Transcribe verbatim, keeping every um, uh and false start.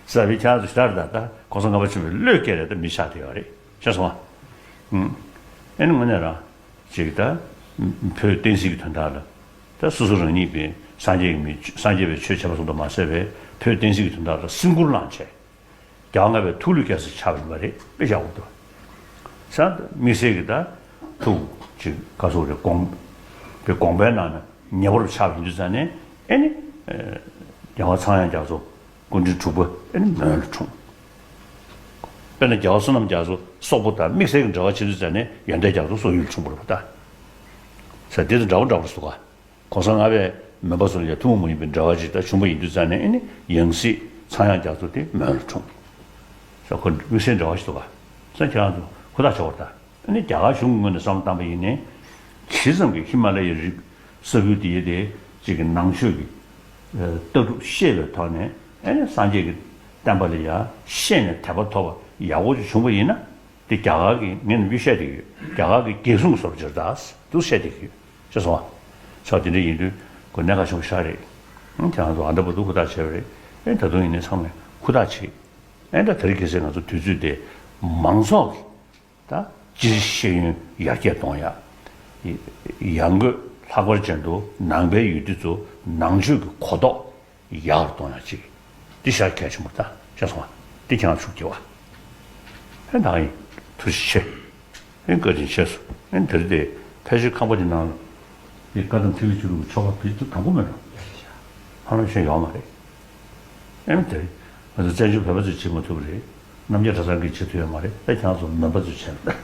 ཟབ་པའི་ཁྱད་ཚོ་ཞེ་དྲག་རེད། ད་ད་གོང་ས་ལྔ་པ་ཆེན་པོའི་བློས་བཀལ་རེད། ད་མི་ཆགས་བསྡད་ཡོད་རེད། ཤེས་སོང་ཨ། ཨུམ། ཨེ་ནི་དངོས་གནས་རང་ཅིག་ད་བོད་བསྟན་སྲིད་ཀྱི་དོན་དག་ལ་ད་སོ་སོ་རང་ཉིད་པའི་སངས་རྒྱས་ཀྱི་མི་སངས་རྒྱས་པའི་ཆོས་བྱས་པ་སོགས་དུ་མ་ཟད་པའི་བོད་བསྟན་སྲིད་ཀྱི་དོན་དག་ལ་སེམས་ཁུར་བླངས་བྱས། རྒྱལ་བ་ལྔ་པའི་ཐུགས་ལུས་བསྐྱེད་སར་ཆགས་པ་ཡིན་པ་རེད། དཔེ་བཞག་འོ་དོ། ས་དམིགས་བསལ་གྱི་ད་ཐུགས་ཅིག་ག་སོགས་རེད། དགོངས་པའི་དགོངས་པའི་ནང་ན་ཉེ་བར་ཆགས་པ་ཡིན་དུས་ཙང་ནས་ཨེ་ནི། རྒྱལ་བ་ཚངས་དབྱངས་རྒྱ་མཚོ་སྐུ་ཕྲེང་དྲུག་པ་ཨེ་ནི་མོན་ལ་འཁྲུངས། དཔེར་ན་རྒྱལ་བ་བསོད་ནམས་རྒྱ་མཚོ་སོག་པོ་དང་དམིགས་བསལ་གྱི་འབྲེལ་བ་བྱེད་དུས་ཙང་ནས་ཡོན་ཏན་རྒྱ་མཚོ་སོག་ཡུལ་འཁྲུངས་པ་རེད་པ། ད་ས་དེ་དང་འདྲ་བོ་འདྲ་བོ་རེད་སོ་ག་གོང་ས་ལྔ་པས་མོན་པ་ཚོ་ལ་ཡང་ཐུན་མོང་མ་ཡིན་པའི་འབྲེལ་བ་ཅིག་ད་བྱུང་པ་ཡིན་དུས་ཙང་ནས་ཨེ་ནི་ཡང་སྲིད་ཚངས་དབྱངས་རྒྱ་མཚོ་དེ་མོན་ལ་འཁྲུངས། ས་ཁོ་དམིགས་བསལ་འབྲེལ་བ་ཞིག་འདུག་ག་ས་ཁྱེད་རང་ཚོ་ཧུར་ཐག་བྱ་བར་ད། ཨེ་ནི་རྒྱ་གར་གཞུང་གི་ངོས་ནས་བསམ་བློ་བཏང་པ་ཡིན་ནའི་ཇི་ཙམ་གྱི་ཧི་མ་ལ་ཡའི་རི་ས་ཁུལ་དེ་ཡི་དེ་ཅིག་གི་ནང་ཆོས་ཀྱི་ལྟ་གྲུབ་ཤེས་པའི་ཐོག་ནས་ཨེ་ནི་སངས་རྒྱས་ཀྱི་བསྟན་པ་ལ་ཡང་ཤེས་ནས་དད་པ་ཐོབ་པ་ཡག་པོ་ཅིག་བྱུང་པ་ཡིན་ན། དེ་རྒྱ་གར་གྱི་ངས་ནམ་རྒྱུན་བཤད་བསྡད་ཀྱི་ཡོད། རྒྱ་གར་གྱི་རྒྱལ་སྲུང་བཟོ་འདྲ་ཅིག་རེད་ད་འདུག་བཤད་བསྡད་ཀྱི་ཡོད། ཤེས་སོང་ཨ། ས་དེ་འདྲ་ཡིན་དུས་གོ་གནད་འགག་ཆེན་པོ་ཞིག་རེད། ཨང་། ཁྱེད་རང་ཚོ་ཨ་འདྲ་པོ་འདུག་ཧུར་ཐག་བྱས་པ་རེད། ཨེ་ད་དུང་ཡིན་ནའི་ཚང་མས་ཧུར་ཐག་བྱེད། ཨེ་ད་དེ་རིང་ཁ་སང་ང་ཚོ་དུས་ཚོད་དེ་མང་ཚོགས་ཀྱི་ད་སྤྱིར་ཤེས་ཡོན་ཡར་རྒྱས་གཏོང་ཡ། ཡང་སྒོས་ལྷག་པར་ཅན་དུ་ནང་པའི་ཡུལ་དུས་ཚོ་ནང་ཆོས་ཀྱི་གོ་རྟོགས་ཡག་རུ་གཏོང་ཡ་ཅིག་འདི་ཤར་གལ་ཆེན་པོ་ད་ཤར་སོང་བ་འདི་ཁྱེད་རང་ཤུགས་རྒྱབ་བ། ཨེ་ད་ཡིན་ཐུགས་རྗེ་ཆེ། ཨེ་བཀའ་དྲིན་ཆེ་སོང་། ཨེ་འདིར་དེ་ཕལ་ཆེར་ཁང་པ་འདི་ནང་ལ་དེ་བཀའ་གདམས་ཐེག་པའི་ཆོས་ལུགས་ཀྱི་ཆོ་ག་བེད་སྤྱོད་དང་པོ་མེད་རུང་ཧ་ལམ་ཤེས་ཡོད་མ་རེད། ཨེམ་དེ། ང་ཚོ་བཙན་བྱོལ་བོད་པ་ཚོས་བྱེད་མ་ཐུབ་པ་རེད། རྣམ་རྒྱལ་གྲྭ་ཚང་གིས་བྱེད་ཐུབ་ཡོད་མ་རེད། ད་ཁྱེད་རང་ཚོ་མོན་པ་ཚོས་བྱས་པ།